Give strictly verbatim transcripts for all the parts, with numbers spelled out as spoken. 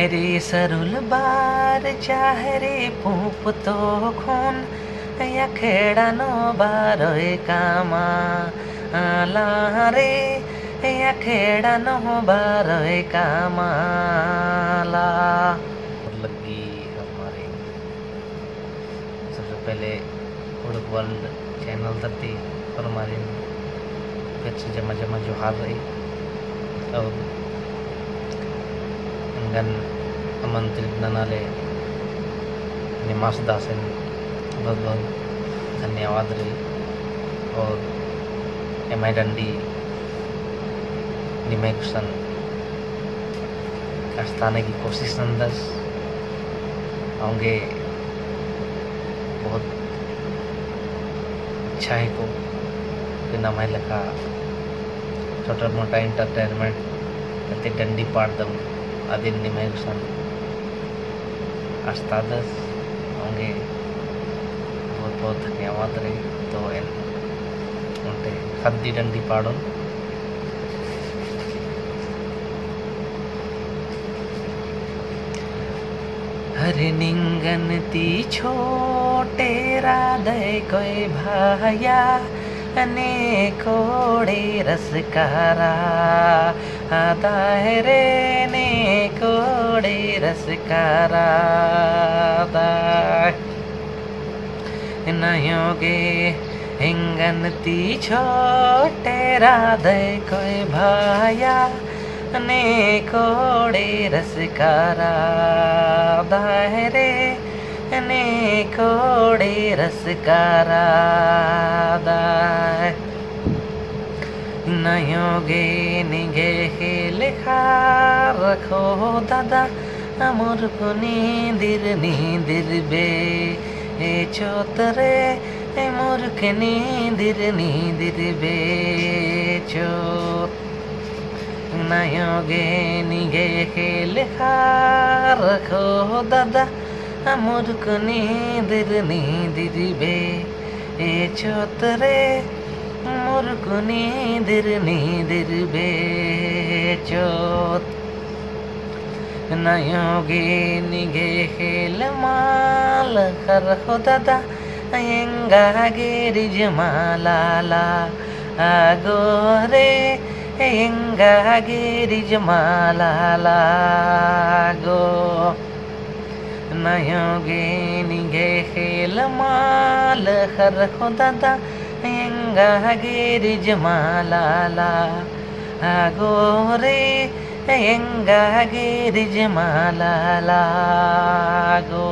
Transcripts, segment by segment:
रे सरुल बारचा रे पूँप तोख़ोन, अखेड़ा नू बरओय का मला रे, अखेड़ा नू बरओय का मला। लग्गी हमारे सबसे पहले कुँड़ुख़ World channel तरती होरमारिन फिर से जमा जमा जोहार रई। और एंगन आमंत्रित नना ले निमास दासिन बहुत बहुत धन्यवाद रई। और एम्है डंडी निम्है गुसन अस्ताना की कोशिश नन्दस। औंगे बहुत अच्छा है को कि नम्है लेखा छोटा मोटा entertainment करते डंडी पाड़दम अदिन निम्है गुसन अस्तादस। औंगे बहुत बहुत धन्यवाद रई। तो एन ओन्टे ख़द्दी डंडी पाड़ोन। अरे निंगन ती छोटे रअदय कोय भाया, ने कोड़े रस करा, अदय रे ने कोड़े रस करा, अदय। नयोगे एंगन ती छोटे रअदय कोय भाया, ने कोड़े रस करा, अदय रे ने कोड़े रस करा, अदय। नयोगे निंग्है ख़ेल ख़रख़ो दादा, मुरुख नींदिर नींदिर बेचोत रे, मुरुख नींदिर नींदिर बेचोत। नयोगे निंग्है ख़ेल ख़रख़ो दादा, मुरुख नींदिर नींदिर बेचोत रे, मुरुख नींदिर नींदिर बेचोत। नयोगे निंग्है ख़ेल मल ख़रख़ो दादा, एंगा गे रिझ मल लागो रे, एंगा गे रिझ मल लागो। नयोगे निंग्है ख़ेल मल ख़रख़ो दादा, एंगा गे रिझ मल लागो रे, एंगा गे रिझ मल लागो।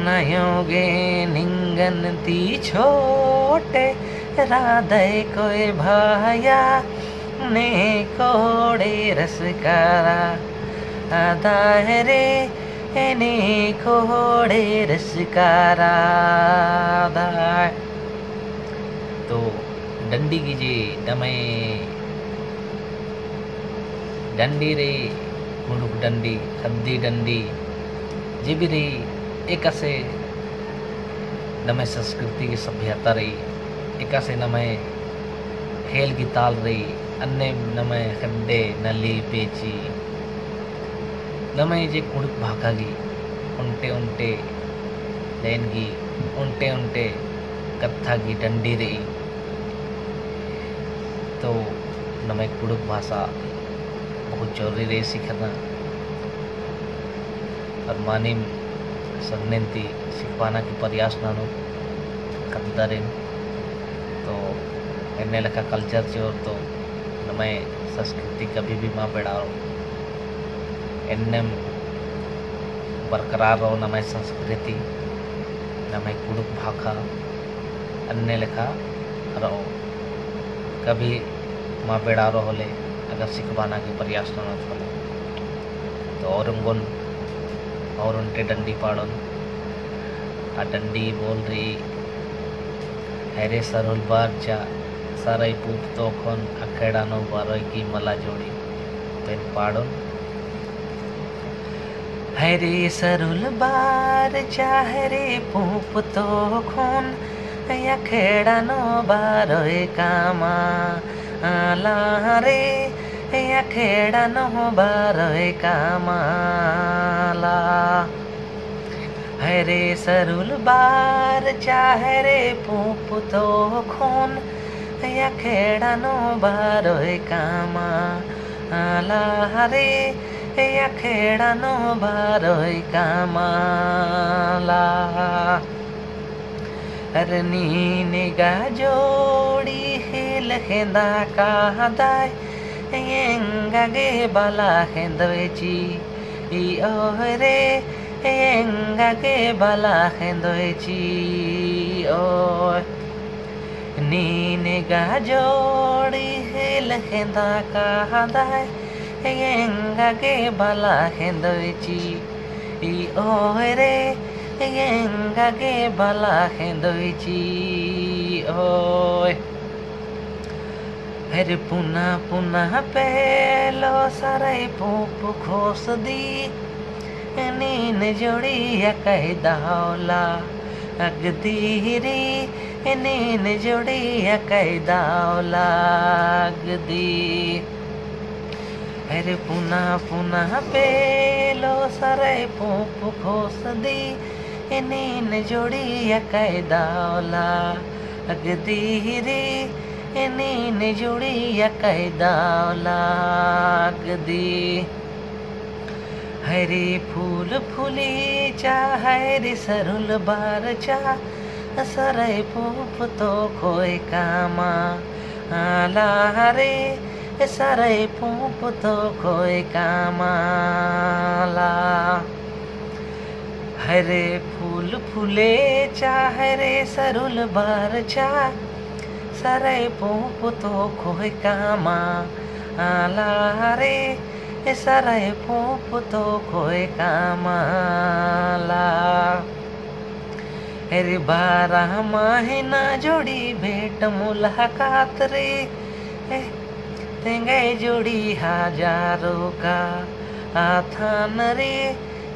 नयोगे निंगन ती छोटे रअदय कोय भाया, ने कोड़े रस करा, अदय रे ने कोड़े रस करा, अदय। तो डंडी गही जे नम्है डंडी रई, कुँड़ुख़ डंडी, ख़द्दी डंडी, जे भी रई, एकासे नम्है संस्कृति की सभ्यता रई, एकासे नम्है ख़ेल की ताल रई, अन्ने नम्है ख़ेड्डे नली पेची, नम्है जे कुँड़ुख़ भाखा गही ओन्टे ओन्टे लाइन गही ओन्टे ओन्टे कत्था गही डंडी रई। तो नम्है कुँड़ुख़ भाषा बहुत जरूरी रई सिखाना। और मानिम सन्नेन ती सिखाबअना की प्रयास ननोन ख़द्दारिन। तो एन्ने लेखा culture चिओर तो नम्है संस्कृति कभी भी मा बेड़ारो। एन्नेम बरकरार रओ नम्है संस्कृति, नम्है कुँड़ुख़ भाखा अन्ने लेखा रओ। कभी मा बेड़ारो होले, अगर सिखाबअना की प्रयास ननोत होले। तो और ओंगोन, और ओन्टे डंडी पाड़ोन। आ डंडी बोल रई, हरे सरुल बारचा, सरई पूँप तोख़ोन, अखेड़ा नू बरओय की मला जोड़ी। तो एन पाड़ोन। हरे सरुल बारचा हरे पूँप तोख़ोन, अखेड़ा नू बरओय का मला रे, अखेड़ा नू बरओय का मला। हरे सरुल बारचा हरे पूँप तो खून, अखेड़ा नू बरओय का मला रे, अखेड़ा नू बरओय का मला। अरे नीन गा जोड़ी हेल हेंदा कादय, एंगा गे बला हेंदोय ची, ई ओह रे, एंगा गे बला हेंदोय ची, ओह। नीन गा जोड़ी हेल हेंदा कादय, एंगा गे बला हेंदोय ची, ई ओह रे, एंगा गे बला हेंदोय ची, ओह। हर पुना पुना पेलो सरई पूँप खोस दी, नीन जोड़ी अकय दौला अगदी री, नीन जोड़ी अकय दौला अगदी। हर पुना पुना पेलो सरई पूँप खोस दी, नीन जोड़ी अकय दौला अगदी री, नीन जोड़ी अकय दौला अगदी। हरे फूल फूली चा, हरे सरुल बारचा, सरई पूँप तो खोय का मला रे, सरई पूँप तो खोय का मला। हरे फूल फूले चा, हरे सरुल बारचा, सरई पूँप तो खोय का मला रे, सरई पूँप तो खोय का मला। हरे बारह महिना जोड़ी भेंट मुलाकात रे, ए, तेंगय जोड़ी हजारों का अथान रे,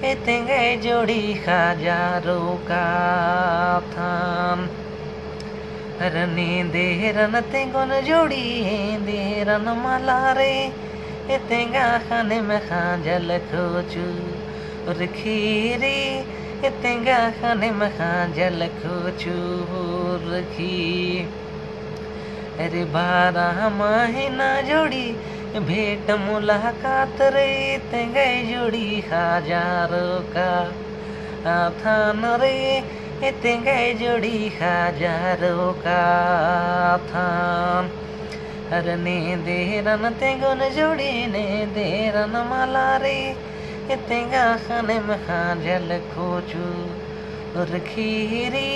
ए, तेंगय जोड़ी हजारों का अथान। अरे नींदेरन तेंगोन जोड़ी एंदेरन मला रे, ए, तेंगा ख़ने में ख़ाँजल खोचु रखी रे, ए, तेंगा ख़ने में ख़ाँजल खोचु रखी। अरे बारह महिना जोड़ी भेंट मुलाकात रे, तेंगय जोड़ी हजारों का अथान रे, ए, तेंगय जोड़ी हजारों का अथान। अरे नींदेरन तेंगोन जोड़ी नींदेरन मला रे, ए, तेंगा ख़ने में ख़ाँजल खोचु रखी रे,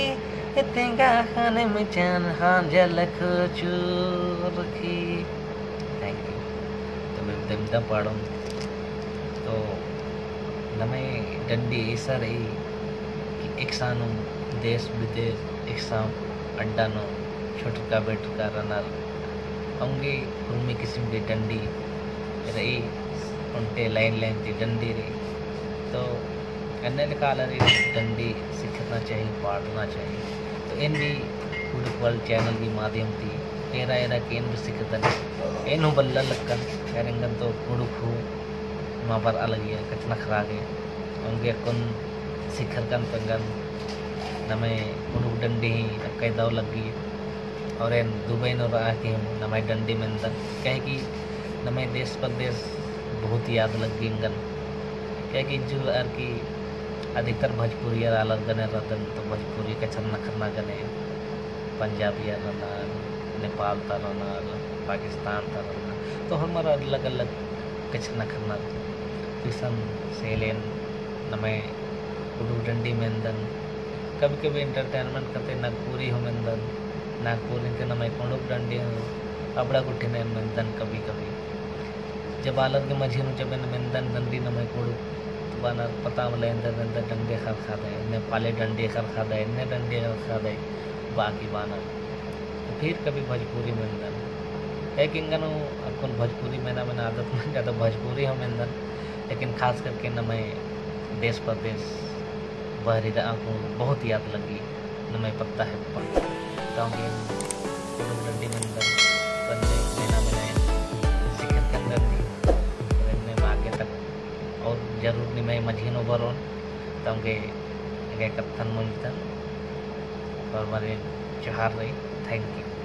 ए, तेंगा ख़ने में चन ख़ाँजल खोचु रखी। Thank you। तो मैं दमदम पाड़ों। तो नम्है डंडी ऐसा रई कि एकसानुम देश विदेश एकसाम अड्डा नू छोटका बेटका रनर, औंगे उर्मी किसिम के डंडी रई, ओन्टे line line ती डंडी रई। तो एन्ने लेखा आलर डंडी सिखरना चाही, पाड़ना चाही। तो एन भी कुँड़ुख़ World channel की माध्यम ती एरा एरा के एन भी सिखरदन, एन हूँ बल्ला लक्कन, यार एंगन तो कुँड़ुख़ हूँ मा बरआ लगिया कछनखरआ गे। औंगे अक्कुन सिखरकन तो एंगन नम्है कुँड़ुख़ डंडी ही अकय दव लग्गी। और एन दुबई नू रआ के हूँ नम्है डंडी मेन्दन, काहे कि नम्है देश परदेस बहुत याद लग्गी एंगन। काहे कि इज्जु बअर की अधिकतर भोजपुरिया आलर गने रअदन, तो भोजपुरी कछनखरना गने पंजाबिया रअनर, नेपाल ता रअनर, पाकिस्तान ता रअनर, तो होरमर अलग अलग कछनखरनर। तो इसन से ले एन नम्है कुँड़ुख़ डंडी मेन्दन। कभी कभी entertainment करते नागपुरी हूँ मेन्दन। नागपुरी ती नम्है कुँड़ुख़ डंडी हूँ अबड़ा गुट्ठिन एन मेन्दन कभी कभी। जब आलर के मझी नू जब एन मेन्दन डंडी नम्है कुँड़ुख़, तो बअनर पता मला एन्देर एन्देर डंडी ख़क्खरदय, नेपाली डंडी ख़क्खरदय, एन्ने डंडी ख़क्खरदय, बाकी बअनर। तो फिर कभी भोजपुरी मेन्दन। एक एंगन हूँ अक्कुन भोजपुरी मेना मेना आदत मल, ज्यादा भोजपुरी हूँ मेन्दन, लेकिन खास करके नम्है देश परदेस बहरी रआ हूँ बहुत याद लग्गी। नम्है पत्ता हेप्पा। तो एन कुँड़ुख़ डंडी मेन्दन, बन्ने मेना मेना एन सिखरकन रअदी। जरूर निम्है मझी नू बरओन, तब गे एंग्है कत्थन मुंजतन, और मने जोहार रई। Thank you।